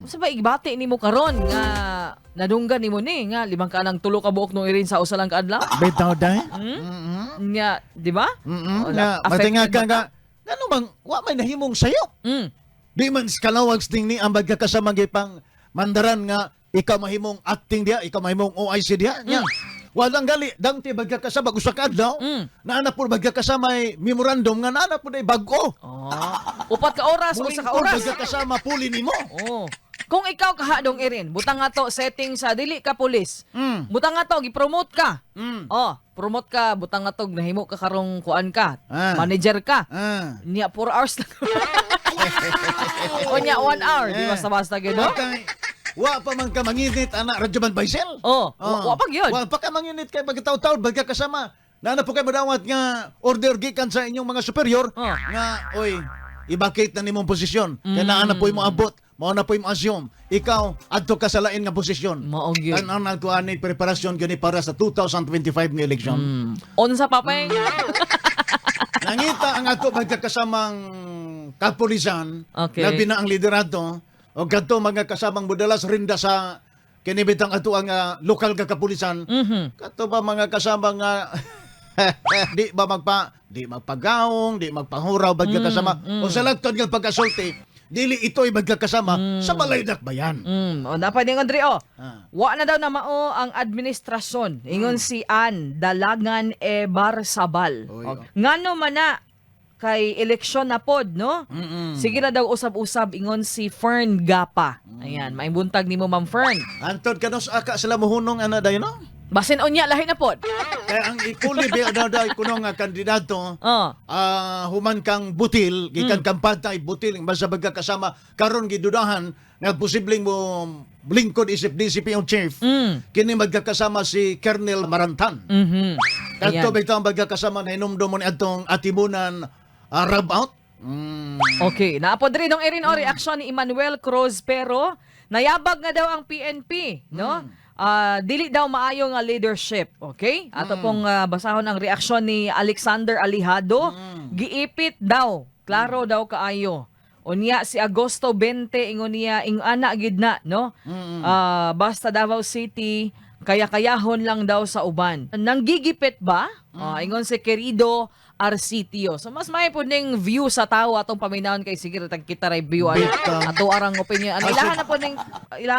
Unsa ba ibati nimo karon nga nadunggan nimo ni nga limang kanang tulo ka buok nung irin sa usa lang ka adlaw? Bitaw day. Nga, di ba? O, Nga affected matinga ka ba nga ngano bang wa may nahimong sayop. Di man kalawag sting ni ang magkakasama gipang mandaran nga ikaw mahimong acting diha, ikaw mahimong OIC diha nya. Walang gali dangti magkakasama usa ka adlaw. Naa na po magkakasama ay memorandum nga naa na po day bag-o. Oh. 4 ka oras, 1 ka Mulingkod oras. magkakasama puli nimo. Oh. Kung ikaw kaha dong irin, butang nga to setting sa dili ka pulis. Butang nga to gi-promote ka. Oh, promote ka, butang nga to nahimo ka karong kuan ka, manager ka. Niya 4 hours lang. O niya 1 hour, di basta-basta gyud, no? Wa pa man ka manginit ana Radyo Man Baisel. Oh, wa pa gyud. Wa pa ka manginit kay pagkataw-taw magkakasama. Naa na po kay madawat nga order gikan sa inyong mga superior nga oy, i-vacate na nimong posisyon. Kay naa na po imong abot, mao na po imong assume. Ikaw adto ka sa lain nga posisyon. Mao gyud. Tan-aw na ko ani preparasyon gyud ni para sa 2025 nga election. Unsa pa peng? Nangita ang ato magkakasamang kapulisan, labi na ang liderato, o kadto mga kasamang modalas rinda sa kinibitang ato ang lokal nga kapulisan. Kadto ba mga kasama nga di ba di magpagaong, di magpahuraw magkakasama. O sa lagtod nga pagkasulti, dili ito'y magkakasama sa balay dakbayan. O dapat yung Andre oh. Wa na daw na mao ang administrasyon. Ingon si Ann Dalagan e Barsabal. Oy, O, oh. ngano man na kay eleksyon na pod, no? Sige na daw usab-usab, ingon si Fern Gapa. Ayan, maimbuntag nimo, Ma'am Fern. Antod kanos aka sila mohunong ana dayon no? Basin unya lahi na pod. Kaya ang ipuli ba daw daw kuno nga kandidato human kang butil gikan kang pantay butil basta kasama karon gidudahan nga posibleng mo lingkod isip DCP ang chief. Kini magkakasama si Colonel Marantan. Kadto bitaw ang magkakasama na hinumdum mo ni atong atibunan rub out. Okay, naapod rin dong Erin o reaksyon ni Emmanuel Cruz pero nayabag nga daw ang PNP, no? Dili daw maayo nga leadership, okay? Ato pong basahon ang reaksyon ni Alexander Alihado, giipit daw, klaro daw kaayo. Unya si Agosto 20 ingon niya ing ana gid na, no? Basta Davao City kaya-kayahon lang daw sa uban. Nanggigipit ba? Ingon si Querido Arcitio. So mas may po ning view sa tao atong paminawon kay sige tag kita ray view ano. Bitaw. Ato arang opinion. Ano ilahan na po ning ilang